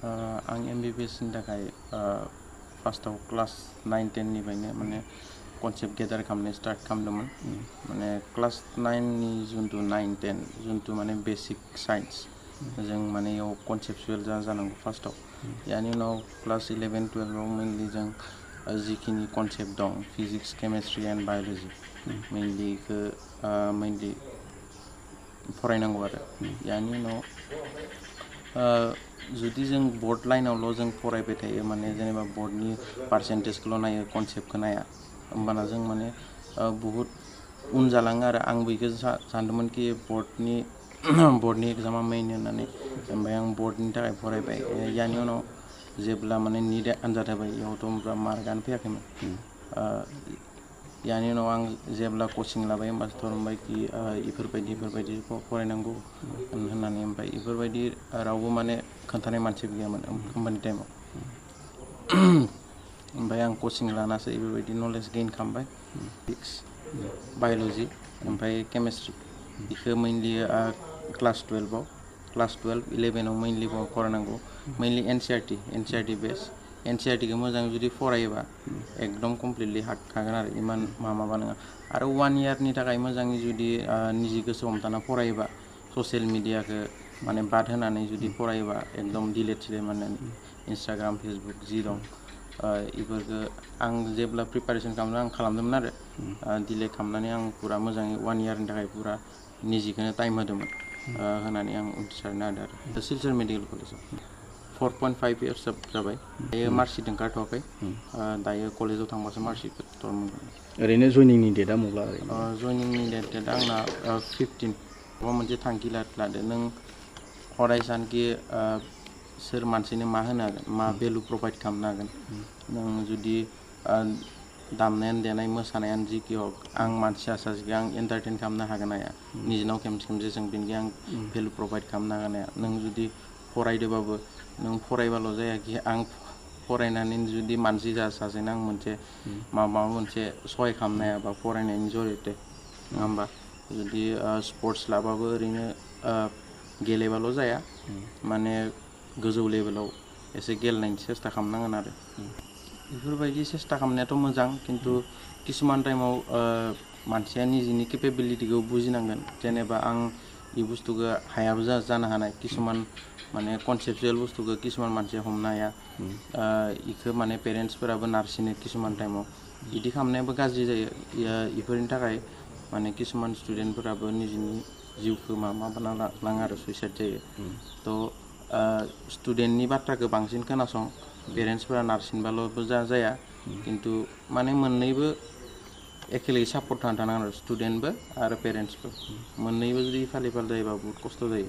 आं MBBS नि थाखाय फार्स्टआव क्लास 9-10 निफ्रायनो माने कनसेप्ट गेदार खालामनो स्टार्ट खालामदोंमोन माने क्लास 9 नि जुनतु 9-10 जुनतु माने बेसिक साइन्स जों माने याव कनसेप्चुएल जानांगौ फार्स्टआव यानि उनाव क्लास 11-12 आव मेनलि जों जिखिनि कनसेप्ट दं फिजिक्स केमिस्ट्रि एन्ड बाय'ल'जि मेनलि इखो मेनलि फरायनांगौ आरो यानि उनाव जुदि जों बर्ड लाइनावल' जों फरायबाय थायो माने जेनेबा बर्डनि पार्सेन्टेजखौल' नायो कनसेप्टखौ नाया होमबाना जों माने बहुत उन जालाङो आरो आंबो बेखौ सानदोंमोन कि बर्डनि एग्जामा मेइन होननानै ओमफ्राय आं बर्डनि थाखाय फरायबाय यानि उनाव जेब्ला माने निट आनजाद होबाय बेयावथ' होमब्ला मार्कआनो फैयाखैमोन यानि उनाव आं जेब्ला कचिं लाबाय होमबासो थरमबाय कि इफोरबायदि फरायनांगौ होननानै ओमफ्राय इफोरबायदि रावबो माने खोन्थानाय मानसिबो गैयामोन होमबानि टाइमाव ओमफ्राय आं कचिं लानासो बेफोरबायदि नलेज गेइन खालामबाय फिजिक्स बाय'ल'जि ओमफ्राय केमिस्ट्रि बेखौ मेइनलि क्लास 12 क्लास 12-11 आव मेइनलि फरायनांगौ मेइनलि NCERT बेस NCERT-खौ मोजां जुदि फरायोबा एकदम कमप्लिटलि हागोन आरो इमान माबा नङा आरो 1 इयारनि थाखाय मोजाङै जुदि निजि गोसो हमथाना फरायोबा ससियेल मिडियाखौ माने बाद होनानै जुदि फरायोबा एकदम डिलेट माने इन्स्टाग्राम फेसबुक जि दं इफोरखौ आं जेब्ला प्रिपारेसन खालामदोंमोन आरो डिलेट खालामनानै आं पुरा मोजाङै 1 इयारनि थाखाय पुरा निजिखौनो टाइम होदोंमोन होनानै आं उथ्रिसारनो हादों आरो सिलचर मेडिकेल कलेजाव 4.5 इयार्स जाबाय दायो मार्कशिट ओंखारथ'वाखै दायो कलेजाव थांबासो मार्कशिट मोनगोन ओरैनो जयनिंनि डेटआ मब्ला जयनिंनि डेटआ आंना 15 माबा मोनसे थांखि लादो नों हराय सानखि सोर मानसिनो मा होनो हागोन मा भेलु प्रभाइड खालामनो हागोन नों जुदि दामनायानो देनाय मोसानायानो जिखि हक आं मानसि सासेखौ आं एन्टारटेन खालामनो हागोन हाया निजिनाव खेमसे जों बेनिखि आं भेलु प्रभाइड खालामनो हागोन हाया नों जुदि फरायदोबाबो नों फरायबाल' जायाखि आं फरायनानै जुदि मानसि सासेनो आं मोनसे माबा मोनसे सहाय खालामनो हायाबा फरायनायनि जरियते नङा होमबा जुदि स्पर्ट्स लाबाबो ओरैनो गेलेबाल' जाया माने गोजौ लेभेलाव एसे गेलेनायनि सेस्था खालामनांगोन आरो बेफोरबायदि सेस्था खालामनायाथ' मोजां खिन्थु किसुमान टाइमाव मानसिया निजिनि केपेबिलिटिखौ बुजिनांगोन जेनेबा आं बे बुस्थुखौ हायाबो जानो हानाय किसुमान माने कनसेपचुएल बुस्थुखौ किसुमान मानसिया हमनो हाया इखौ माने पेरेन्टसफोराबो नारसिनो किसुमान टाइमाव बिदि खालामनायाबो गाज्रि जायो इफोरनि थाखाय माने किसुमान स्टुडेन्टफोराबो निजिनि जिउखौ माबाना लाङो आरो सुइसाइड जायो थ' स्टुडेन्टनि बाथ्राखौ बांसिन खोनासं पेरेन्टसफोरा नारसिनबाल'बो जाया खिन्थु माने मोननैबो एखेलगे सापर्ट थानांगोन आरो स्टुडेन्टबो आरो पेरेन्टसबो मोननैबो जुदि फालि जायोबा बहुत खस्थ' जायो